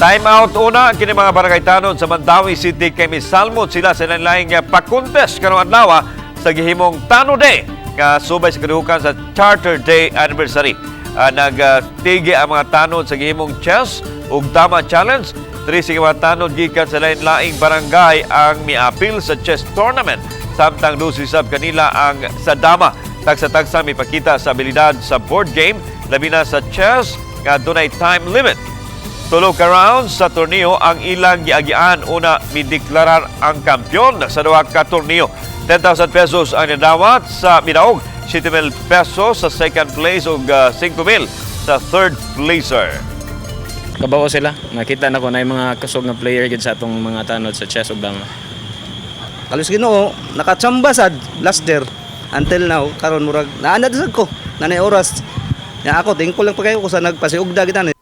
Time out una kini mga barangay tanod sa Mandaue City kay misalmot sila sa laing pa-contest karong adlaw sa gihimong Tanod Day nga subay sa kaduhukan sa Charter Day anniversary. Nagtigi ang mga tanod sa gihimong chess ug dama challenge. 13 ka mga tanod gikan sa lain-laing barangay ang miapil sa chess tournament. Samtang 12 sab kanila ang sa dama. Tagsa-tagsa mipakita sa abilidad sa board game, labi na sa chess nga dunay time limit. Tulo ka rounds sa torneo ang ilang giagian, una mideklarar ang kampiyon sa duha ka torneo. 10,000 pesos ang nadawat sa midaog, 7,000 pesos sa second place ug 5,000 sa third placer. Kabawo sila. Nakita na ko na yung mga kusog nga player gid sa atong mga tanod sa chess ug dama. Kalos Ginoo, nakachamba sad last year until now. Karon murag naanad sad ko, nanay oras. Ya ako thankful lang pa kayo ko sa nagpasiugda kita ni.